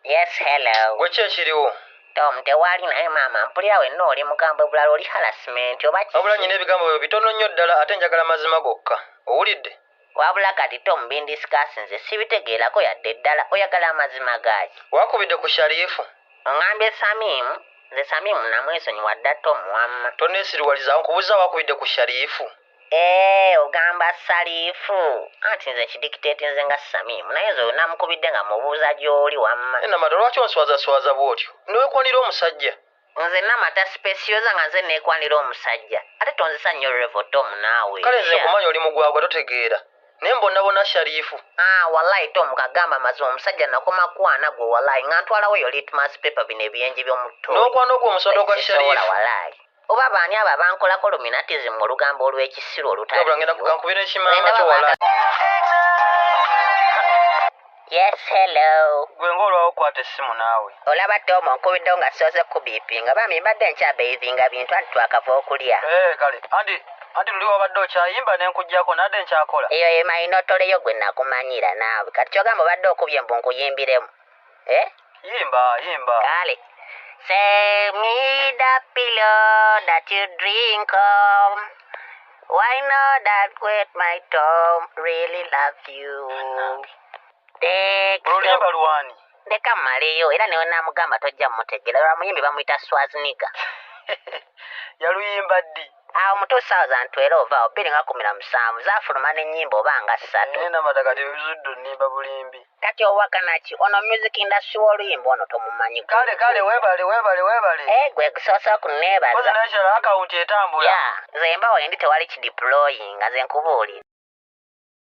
Yes, hello. Gwe ki ekiriwo? Tom, tewali, naye maama mpulira wenna oli mugambwe bulala, oli harassment oba kiki? Wabula nnyina ebigambo byo bitono nnyo ddala, ate njagala mazima gokka. Owulidde? Wabula kati Tom, bindiscuss nze sibitegeerako yadde ddala. Oyagala amazima gaaki? Wakubidde ku Shariifu? Oŋambye Samiimu? Nze Samiimu namwesonyiwa dda, Tom, wamma. Tonneesiriwalizaawo, nkubuuza, wakubidde ku Shariifu? Ee, ogamba Saliifu? Anti nze kidictate nze nga Samiimu, naye nze oyo namukubidde nga mubuuza gy'oli, wamma. Namata, lwaki onswazaswaza bw'otyo? Newekwanira omusajja. Nze Namata Specioza nga nze neekwanira omusajja? Ate tonzisa nnyo level, Tom, naawe. Kale nze nkumanyi oli mugwagwa, totegeera, naye mbonnabonna Shariifu. Ah, wallahi Tom, kagamba mazima, omusajja nakoma kwana gwe, wallahi nga ntwalawo eyo litmus paper, bino ebiyenje by'omuto. N'okwana ogwo omusondo gwa Sisobola. Shariifu? Wallahi, oba baani abo abankolako luminatism, olugambo olw'ekisiru. Wabula ngenda olutaliiyo. Kankubira ekimaama kyo, wallahi. Yes, hello. Gwe ng'olwawo okukwata essimu naawe. Olaba Tom, onkubiddewo nga soose kubiipinga. Bambi, mbadde nkyabeyivinga bintu, anti twakava okulya. Ee, kale anti luli wabadde okyayimba ne nkuggyako, nadde nkyakola. Eyo ye mayinotoleyo gwe nakumanyira naawe. Kati kyogamba obadde okubye mbu nkuyimbiremu, eh? Yimba, yimba. Kale. Sell me the pillow that you drink on. Why know that with my Tom really love you. Take Oluyimba lwani? Ndeka mmaleyo, era newe namugamba tojja mmutegeera. Lwa muyimbi bamuyita Swazniga. Yaluyimba ddi? Awo mu 2012 awo, 2017, zaafuluma n'ennyimba oba nga ssatu. Naye Namata, kati ebizudde onnimba bulimbi. Kati owakana ki? Ono music industry w'oluyimba ono tomumanyi. Kale, kale, weebale, weebale, weebale. Eh, gwe gusoose Kozi okunneebaza. Naye kyala akawunti etambula. Ya, nze mba wendi tewali kideployinga, nze nkubuulira.